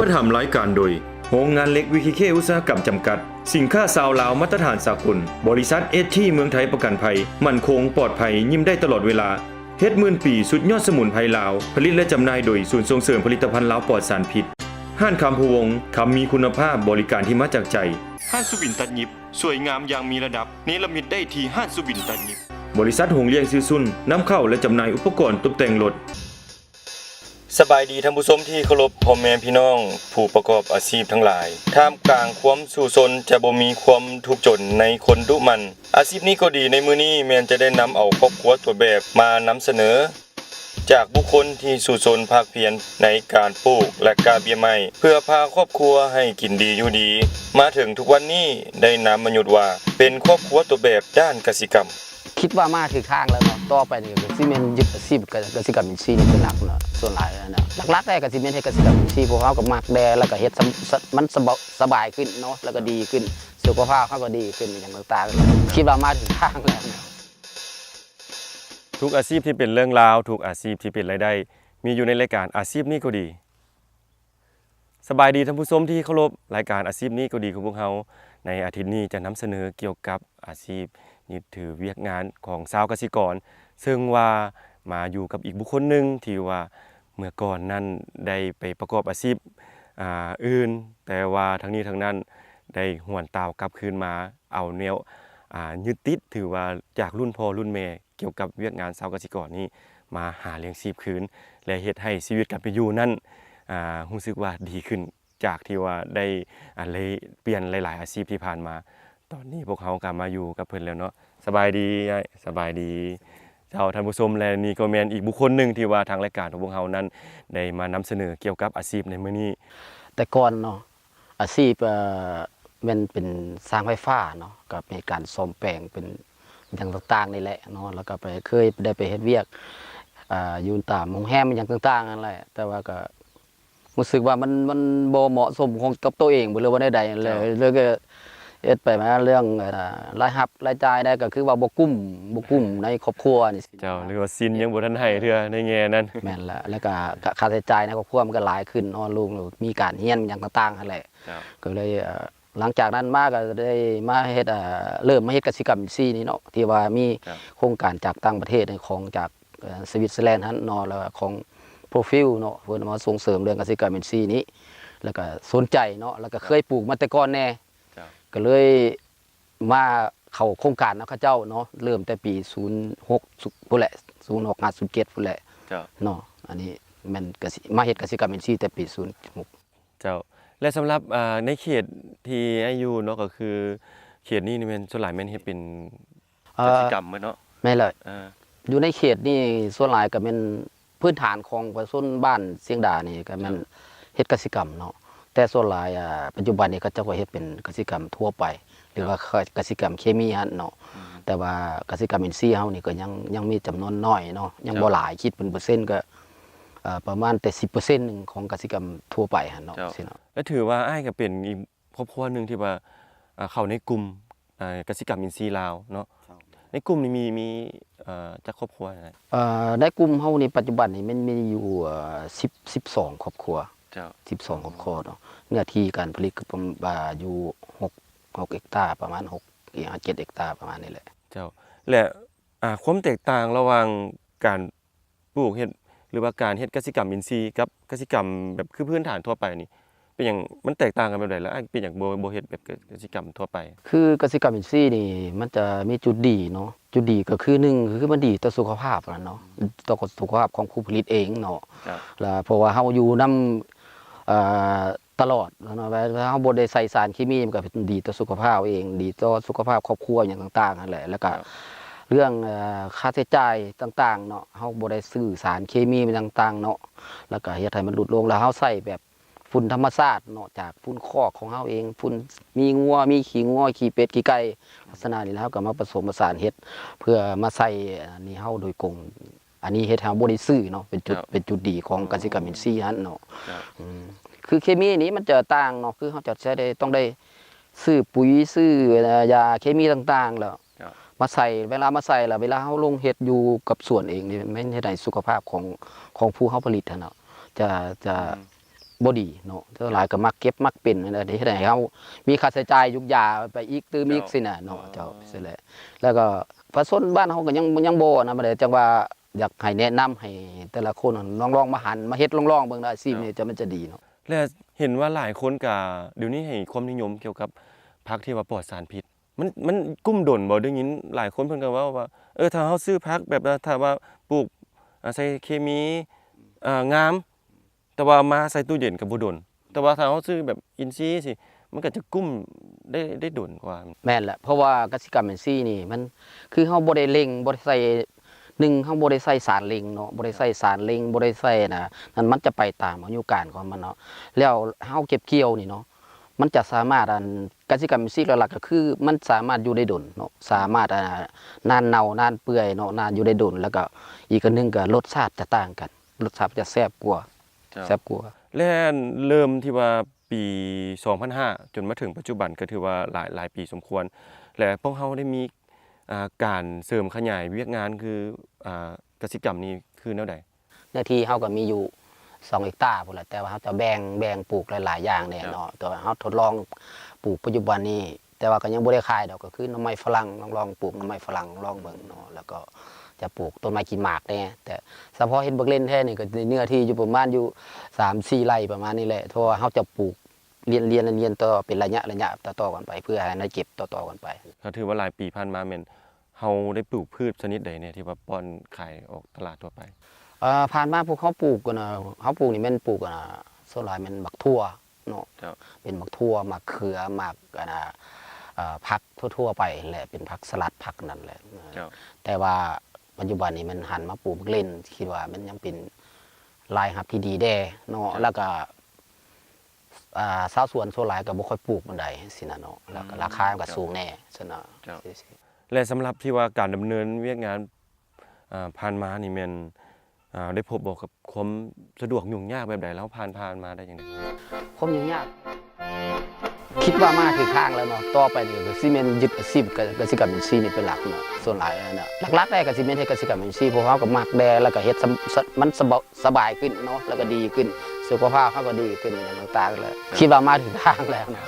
ປະຖຳລາຍການໂດຍ ໂຮງງານເຫຼັກ ວີ ເຄ ອຸດສາຫະກຳ ຈຳກັດ, ສິນຄ້າຊາວລາວມາດຕະຖານສາກົນ, ບໍລິສັດ ເອສ ທີ ເມືອງໄທ ປະກັນໄພ, ໝັ້ນຄົງ, ປອດໄພ, ຍິ້ມໄດ້ຕະຫຼອດເວລາ, ເຫັດໝື່ນປີ ສຸດຍອດສະໝຸນໄພລາວ, ຜະລິດ ແລະ ຈຳໜ່າຍໂດຍ ສູນສົ່ງເສີມຜະລິດຕະພັນລາວປອດສານພິດ, ຮ້ານຄຳພູວົງ, ຄຳມີຄຸນນະພາບ, ບໍລິການທີ່ມາຈາກໃຈ. ຮ້ານສຸວິນຕັດຫຍິບ, ສວຍງາມຢ່າງມີລະດັບ, ເນລະມິດໄດ້ທີ່ຮ້ານສຸວິນຕັດຫຍິບ. ບໍລິສັດຫົງລ້ຽງຊື່ຊຸນ, ນຳເຂົ້າ ແລະ ຈຳໜ່າຍອຸປະກອນຕົບແຕ່ງລົດ. ສະບາຍດີທ່ານຜູ້ຊົມທີ່ເຄົາລົບ, ພໍ່ແມ່ພີ່ນ້ອງຜູ້ປະກອບອາຊີບທັງຫຼາຍ, ທ່າມກາງຄວາມສູ້ຊົນຈະບໍ່ມີຄວາມທຸກຈົນໃນຄົນດຸໝັ່ນ. ອາຊີບນີ້ກໍດີ, ໃນມື້ນີ້ແມ່ນຈະໄດ້ນຳເອົາຄອບຄົວຕົວແບບມານຳສະເໜີ ຈາກບຸກຄົນທີ່ສູ້ຊົນພາກພຽນໃນການປູກ ແລະ ກະເບ້ຍໄມ້ ເພື່ອພາຄອບຄົວໃຫ້ກິນດີຢູ່ດີ. ມາເຖິງທຸກວັນນີ້ໄດ້ນາມມະຍຸດວ່າເປັນຄອບຄົວຕົວແບບດ້ານກະສິກຳ. ຄິດວ່າມາຖືກທາງແລ້ວເນາະ, ຕໍ່ໄປນີ້ກໍຄືຊິແມ່ນຍຶດອາຊີບກະ ກະສິກຳອິນຊີນີ້ເປັນຫຼັກເນາະ, ສ່ວນຫຼາຍຫັ້ນນະ ຫຼັກໆແລ້ວກໍຊິແມ່ນເຮັດກະສິກຳອິນຊີ, ພວກເຮົາກໍມັກແດ່ ແລ້ວກໍເຮັດສະ ສະ ມັນສະບາຍ ສະບາຍຂຶ້ນເນາະ, ແລ້ວກໍດີຂຶ້ນ, ສຸຂະພາບເຮົາກໍດີຂຶ້ນ ຫຍັງຕ່າງໆ, ຄິດວ່າມາຖືກທາງແລ້ວເນາະ. ທຸກອາຊີບທີ່ເປັນເລື່ອງລາວ, ທຸກອາຊີບທີ່ເປັນລາຍໄດ້ ມີຢູ່ໃນລາຍການອາຊີບນີ້ກໍດີ. ສະບາຍດີທ່ານຜູ້ຊົມທີ່ເຄົາລົບ, ລາຍການອາຊີບນີ້ກໍດີຂອງພວກເຮົາໃນອາທິດນີ້ຈະນຳສະເໜີກ່ຽວກັບອາຊີບຍຶດຖືວຽກງານຂອງຊາວກະສິກອນ, ເຊິ່ງວ່າມາຢູ່ກັບອີກບຸກຄົນໜຶ່ງທີ່ວ່າເມື່ອກ່ອນນັ້ນໄດ້ໄປປະກອບອາຊີບ ອາ ອື່ນ, ແຕ່ວ່າທັງນີ້ທັງນັ້ນໄດ້ຫວນຕາວກັບຄືນມາເອົາແນວ ອາ ຍຶດຕິດ ຖືວ່າຈາກລຸ້ນພໍ່ລຸ້ນແມ່ ກ່ຽວກັບວຽກງານຊາວກະສິກອນນີ້ມາຫາລ້ຽງຊີບຄືນ ແລະ ເຮັດໃຫ້ຊີວິດການເປັນຢູ່ນັ້ນ ອາ ຮູ້ສຶກວ່າດີຂຶ້ນ ຈາກທີ່ວ່າໄດ້ ອາ ເລ ປ່ຽນຫຼາຍໆອາຊີບທີ່ຜ່ານມາ. ຕອນນີ້ພວກເຮົາກໍມາຢູ່ກັບເພິ່ນແລ້ວເນາະ. ສະບາຍດີອ້າຍ. ສະບາຍດີເຈົ້າທ່ານຜູ້ຊົມ ແລະ ນີ້ກໍແມ່ນອີກບຸກຄົນໜຶ່ງທີ່ວ່າທາງລາຍການຂອງພວກເຮົານັ້ນໄດ້ມານຳສະເໜີກ່ຽວກັບອາຊີບໃນມື້ນີ້. ແຕ່ກ່ອນເນາະ ອາຊີບ ເອີ ແມ່ນເປັນຊ່າງໄຟຟ້າເນາະ, ກໍມີການສ້ອມແປງເປັນຫຍັງຕ່າງໆນີ້ແຫຼະເນາະ, ແລ້ວກໍໄປ ເຄີຍໄດ້ໄປເຮັດວຽກ ເອີ ຢູ່ຕາມໂຮງແຮມຫຍັງຕ່າງໆນັ້ນແຫຼະ, ແຕ່ວ່າກໍຮູ້ສຶກວ່າມັນ ມັນບໍ່ເໝາະສົມຂອງ ກັບໂຕເອງບໍ ຫຼືວ່າແນວໃດ, ແລ້ວ ເຈົ້າ ເລີຍກໍເຮັດໄປມາເລື່ອງ ເອີ ລາຍຮັບລາຍຈ່າຍໄດ້ ກໍຄືວ່າບໍ່ກຸ້ມ ບໍ່ກຸ້ມໃນຄອບຄົວນີ້. ເຈົ້າ ຫຼືວ່າສິນຍັງບໍ່ທັນໃຫ້ເທື່ອໃນແງ່ນັ້ນ. ແມ່ນລະ, ແລ້ວກໍຄ່າໃຊ້ຈ່າຍໃນຄອບຄົວມັນກໍຫຼາຍຂຶ້ນເນາະ, ລູກມີການຮຽນຫຍັງຕ່າງໆຫັ້ນແຫຼະ. ເຈົ້າ ກໍເລີຍ ເອີ ຫຼັງຈາກນັ້ນມາກໍໄດ້ມາເຮັດ ເອີ ເລີ່ມມາເຮັດກະສິກຳອິນຊີນີ້ເນາະ, ທີ່ວ່າມີ ເຈົ້າ ໂຄງການຈາກຕ່າງປະເທດ ຂອງຈາກ ເອີ ສະວິດເຊີແລນຫັ້ນເນາະ, ແລ້ວກໍຂອງໂປຣຟິວເນາະ, ເພິ່ນມາສົ່ງເສີມເລື່ອງກະສິກຳອິນຊີນີ້ ແລ້ວກໍສົນໃຈເນາະ, ແລ້ວກໍເຄີຍ ເຈົ້າ ປູກມາແຕ່ກ່ອນແດ່. ເຈົ້າ ກໍເລີຍມາເຂົ້າໂຄງການນຳເຂົາເຈົ້າເນາະ, ເລີ່ມແຕ່ປີສູນຫົກພຸ້ນແຫຼະ, ສູນຫົກຫາສູນເຈັດພຸ້ນແຫຼະ. ເຈົ້າ ເນາະ, ອັນນີ້ແມ່ນກະສິ ມາເຮັດກະສິກຳອິນຊີແຕ່ປີສູນຫົກ. ເຈົ້າ ແລະ ສຳລັບ ອາ ໃນເຂດທີ່ອ້າຍຢູ່ເນາະ ກໍຄືເຂດນີ້ນີ້ແມ່ນສ່ວນຫຼາຍແມ່ນເຮັດເປັນ ເອີ ກະສິກຳໝົດເນາະ? ແມ່ນເລີຍ. ເອີ ຢູ່ໃນເຂດນີ້ສ່ວນຫຼາຍກໍແມ່ນພື້ນຖານຂອງປະຊາຊົນບ້ານຊຽງດານີ້ກໍແມ່ນ ເຈົ້າ ເຮັດກະສິກຳເນາະ, ແຕ່ສ່ວນຫຼາຍ ອາ ປັດຈຸບັນນີ້ເຂົາເຈົ້າກໍເຮັດເປັນກະສິກຳທົ່ວໄປ ຫຼືວ່າ ເຈົ້າ ກະສິກຳເຄມີຫັ້ນເນາະ. ອືມ ແຕ່ວ່າກະສິກຳອິນຊີເຮົານີ້ກໍຍັງ ຍັງມີຈຳນວນໜ້ອຍເນາະ, ຍັງ ເຈົ້າ ບໍ່ຫຼາຍ, ຄິດເປັນເປີເຊັນກໍ ເອີ ປະມານແຕ່ສິບເປີເຊັນໜຶ່ງຂອງກະສິກຳທົ່ວໄປຫັ້ນເນາະ. ເຈົ້າ ຊີ້ເນາະ. ແລະ ຖືວ່າອ້າຍກໍເປັນອີກຄອບຄົວໜຶ່ງທີ່ວ່າ ອາ ເຂົ້າໃນກຸ່ມ ອາ ກະສິກຳອິນຊີລາວເນາະ. ເຈົ້າ ໃນກຸ່ມນີ້ມີ ມີ ເອີ ຈັກຄອບຄົວ? ເອີ ໃນກຸ່ມເຮົານີ້ປັດຈຸບັນນີ້ແມ່ນມີຢູ່ ເອີ ສິບ ສິບສອງຄອບຄົວ. ເຈົ້າ ສິບສອງຄອບຄົວເນາະ, ເນື້ອທີ່ການຜະລິດກໍປະມານ ຢູ່ ຫົກ ຫົກເຮັກຕາ, ປະມານ ຫົກ ຫາ ເຈັດເຮັກຕາ ປະມານນີ້ແຫຼະ. ເຈົ້າ ແລະ ອາ ຄວາມແຕກຕ່າງລະຫວ່າງການ ປູກເຮັດ ຫຼືວ່າການເຮັດກະສິກຳອິນຊີກັບກະສິກຳແບບຄືພື້ນຖານທົ່ວໄປນີ້ ເປັນຫຍັງ ມັນແຕກຕ່າງກັນແບບໃດ ແລະ ເປັນຫຍັງບໍ່ ບໍ່ເຮັດແບບກະ ກະສິກຳທົ່ວໄປ? ຄືກະສິກຳອິນຊີນີ້ມັນຈະມີຈຸດດີເນາະ, ຈຸດດີກໍຄືໜຶ່ງ ກໍຄືມັນດີຕໍ່ສຸຂະພາບຫັ້ນເນາະ, ຕໍ່ສຸຂະພາບຂອງຜູ້ຜະລິດເອງເນາະ. ເຈົ້າ ລະເພາະວ່າເຮົາຢູ່ນຳ ເອີ ຕະຫຼອດເນາະ, ເວລາເຮົາບໍ່ໄດ້ໃສ່ສານເຄມີ ມັນກໍດີຕໍ່ສຸຂະພາບເອງ, ດີຕໍ່ສຸຂະພາບຄອບຄົວຫຍັງຕ່າງໆຫັ້ນແຫຼະ. ແລ້ວກໍ ເຈົ້າ ເລື່ອງ ເອີ ຄ່າໃຊ້ຈ່າຍຕ່າງໆເນາະ, ເຮົາບໍ່ໄດ້ຊື້ສານເຄມີຫຍັງຕ່າງໆເນາະ, ແລ້ວກໍເຮັດໃຫ້ມັນຫຼຸດລົງ. ແລ້ວເຮົາໃຊ້ແບບຝຸ່ນທຳມະຊາດເນາະ, ຈາກຝຸ່ນຄອກຂອງເຮົາເອງ, ຝຸ່ນ ມີງົວ ມີຂີ້ງົວ ຂີ້ເປັດ ຂີ້ໄກ່, ລັກສະນະນີ້ແຫຼະ. ເຮົາກໍມາປະສົມປະສານເຮັດ ເພື່ອມາໃສ່ອັນນີ້ເຮົາໂດຍກົງ. ອັນນີ້ເຮັດໃຫ້ເຮົາບໍ່ໄດ້ຊື້ເນາະ, ເປັນຈຸດ ເຈົ້າ ເປັນຈຸດດີຂອງກະສິກຳອິນຊີຫັ້ນເນາະ. ເຈົ້າ ອືມ ຄືເຄມີນີ້ມັນຈະຕ່າງເນາະ, ຄືເຮົາຈະໃຊ້ໄດ້ ຕ້ອງໄດ້ຊື້ປຸຍ ຊື້ ເອີ ຢາເຄມີຕ່າງໆ ແລ້ວ ເຈົ້າ ມາໃສ່, ເວລາມາໃສ່ແລ້ວ ເວລາເຮົາລົງເຮັດຢູ່ກັບສວນເອງນີ້ ແມ່ນເຮັດໃຫ້ສຸຂະພາບຂອງ ຂອງຜູ້ເຮົາຜະລິດຫັ້ນເນາະ ຈະ ຈະ ອືມ ບໍ່ດີເນາະ. ສ່ວນຫຼາຍກໍມັກເກັບມັກເປັນຫັ້ນແຫຼະ ເຮັດໃຫ້ເຮົາມີຄ່າໃຊ້ຈ່າຍຢູກຢາໄປອີກຕື່ມອີກ ເຈົ້າ ຊີ້ນະເນາະ. ອໍ ເຈົ້າ ຊີ້ແຫຼະ. ແລ້ວກໍປະຊາຊົນບ້ານເຮົາກໍຍັງ ຍັງບໍ່ນຳປານໃດ ຈັ່ງວ່າຢາກໃຫ້ແນະນຳໃຫ້ແຕ່ລະຄົນລອງໆມາຫັນມາເຮັດລອງໆເບິ່ງເນາະ ອາຊີບນີ້ ເຈົ້າ ຈະ ມັນຈະດີເນາະ. ແລະ ເຫັນວ່າຫຼາຍຄົນກະດຽວນີ້ໃຫ້ຄວາມນິຍົມກ່ຽວກັບຜັກທີ່ວ່າປອດສານພິດ ມັນ ມັນກຸ້ມດົນບໍ່? ໄດ້ຍິນຫຼາຍຄົນເພິ່ນກໍເວົ້າວ່າ ເອີ ຖ້າເຮົາຊື້ຜັກແບບວ່າ ຖ້າວ່າປູກ ອາ ໃສ່ເຄມີ ອາ ງາມ ແຕ່ວ່າມາໃສ່ຕູ້ເຢັນກໍບໍ່ດົນ ແຕ່ວ່າຖ້າເຮົາຊື້ແບບອິນຊີຊີ້ ມັນກໍຈະກຸ້ມໄດ້ ໄດ້ດົນກວ່າ. ແມ່ນແຫຼະ ເພາະວ່າກະສິກຳອິນຊີນີ້ ມັນຄືເຮົາບໍ່ໄດ້ເລັ່ງ ບໍ່ໄດ້ໃສ່ ໜຶ່ງ ເຮົາບໍ່ໄດ້ໃສ່ສານເລັ່ງເນາະ ບໍ່ໄດ້ໃສ່ສານເລັ່ງ ບໍ່ໄດ້ໃສ່ນະ ນັ້ນ ມັນຈະໄປຕາມອາຍຸການຂອງມັນເນາະ. ແລ້ວເຮົາເກັບກ່ຽວນີ້ເນາະ ມັນຈະສາມາດ ອັນ ກະສິກຳອິນຊີຫຼັກໆກໍຄືມັນສາມາດຢູ່ໄດ້ດົນເນາະ ສາມາດ ອ່າ ນານເນົ່ານານເປື່ອຍເນາະ ນານຢູ່ໄດ້ດົນ. ແລ້ວກໍອີກອັນໜຶ່ງກໍລົດຊາດຈະຕ່າງກັນ ລົດຊາດຈະແຊບກວ່າ ເຈົ້າ ແຊບກວ່າ. ແລະ ເລີ່ມທີ່ວ່າປີສອງພັນຫ້າ ຈົນມາເຖິງປັດຈຸບັນ ກໍຖືວ່າຫຼາຍ ຫຼາຍປີສົມຄວນ ແລະ ພວກເຮົາໄດ້ມີ ອ່າ ການເສີມຂະຫຍາຍວຽກງານ ຄື ອ່າ ກະສິກຳນີ້ຄືແນວໃດ? ເນື້ອທີ່ເຮົາກໍມີຢູ່ສອງເຮັກຕາພຸ້ນແຫຼະ ແຕ່ວ່າເຮົາຈະແບ່ງ ແບ່ງປູກຫຼາຍໆຢ່າງແດ່ເນາະ. ເຈົ້າ ແຕ່ວ່າເຮົາທົດລອງປູກປັດຈຸບັນນີ້ ແຕ່ວ່າກໍຍັງບໍ່ໄດ້ຂາຍດອກ ກໍຄືໜໍ່ໄມ້ຝຣັ່ງ ລອງ ລອງປູກໜໍ່ໄມ້ຝຣັ່ງລອງເບິ່ງເນາະ ແລ້ວກໍຈະປູກຕົ້ນໄມ້ກິນໝາກແດ່. ແຕ່ສະເພາະເຮັດບັກເລັ່ນແທ້ນີ້ ກໍເນື້ອທີ່ຢູ່ປະມານຢູ່ສາມສີ່ໄຮ່ປະມານນີ້ແຫຼະ ເພາະວ່າເຮົາຈະປູກລຽນ ລຽນ ລຽນຕໍ່ເປັນໄລຍະ ໄລຍະຕໍ່ໆກັນໄປ ເພື່ອໃຫ້ໄດ້ເກັບຕໍ່ໆກັນໄປ. ກໍຖືວ່າຫຼາຍປີຜ່ານມາແມ່ນ ເຮົາໄດ້ປູກພືດຊະນິດໃດແດ່ທີ່ວ່າປ້ອນຂາຍອອກຕະຫຼາດທົ່ວໄປ? ເອີ ຜ່ານມາພວກເຮົາປູກ ອັນນ່າ ເຮົາປູກນີ້ແມ່ນປູກ ອັນນ່າ ສ່ວນຫຼາຍແມ່ນໝາກຖົ່ວເນາະ. ເຈົ້າ ເປັນໝາກຖົ່ວ ໝາກເຂືອ ໝາກ ອັນນ່າ ເອີ ຜັກທົ່ວໆໄປຫັ້ນແຫຼະ ເປັນຜັກສະຫຼັດ ຜັກນັ້ນແຫຼະ. ເຈົ້າ ແຕ່ວ່າປັດຈຸບັນນີ້ແມ່ນຫັນມາປູກໝາກເລັ່ນ ຄິດວ່າມັນຍັງເປັນລາຍຮັບທີ່ດີແດ່ເນາະ. ເຈົ້າ ແລ້ວກະ ອ່າ ຊາວສວນສ່ວນຫຼາຍກໍບໍ່ຄ່ອຍປູກປານໃດຊີ້ນະເນາະ ແລ້ວກໍ ອືມ ລາຄາມັນກໍ ເຈົ້າ ສູງແດ່ຊັ້ນນະ. ເຈົ້າ ແລະ ສຳລັບທີ່ວ່າການດຳເນີນວຽກງານ ອ່າ ຜ່ານມານີ້ແມ່ນ ອ່າ ໄດ້ພົບບໍ່ກັບຄວາມສະດວກຫຍຸ້ງຍາກແບບໃດ ແລ້ວຜ່ານ ຜ່ານມາໄດ້ຈັ່ງໃດ? ຄວາມຫຍຸ້ງຍາກ ຄິດວ່າມາຖືກທາງແລ້ວເນາະ ຕໍ່ໄປນີ້ກໍຊິແມ່ນຍຶດອາຊີບກະ ກະສິກຳອິນຊີນີ້ເປັນຫຼັກເນາະ. ສ່ວນຫຼາຍນະ ຫຼັກໆແລ້ວກໍຊິແມ່ນເຮັດກະສິກຳອິນຊີ ເພາະເຮົາກໍມັກແດ່ ແລ້ວກໍເຮັດສະ ສະ ມັນສະບາຍ ສະບາຍຂຶ້ນເນາະ ແລ້ວກໍດີຂຶ້ນ ສຸຂະພາບເຮົາກໍດີຂຶ້ນ ອີ່ຫຍັງຕ່າງໆແຫຼະ. ເຈົ້າ ຄິດວ່າມາຖືກທາງແລ້ວເນາະ.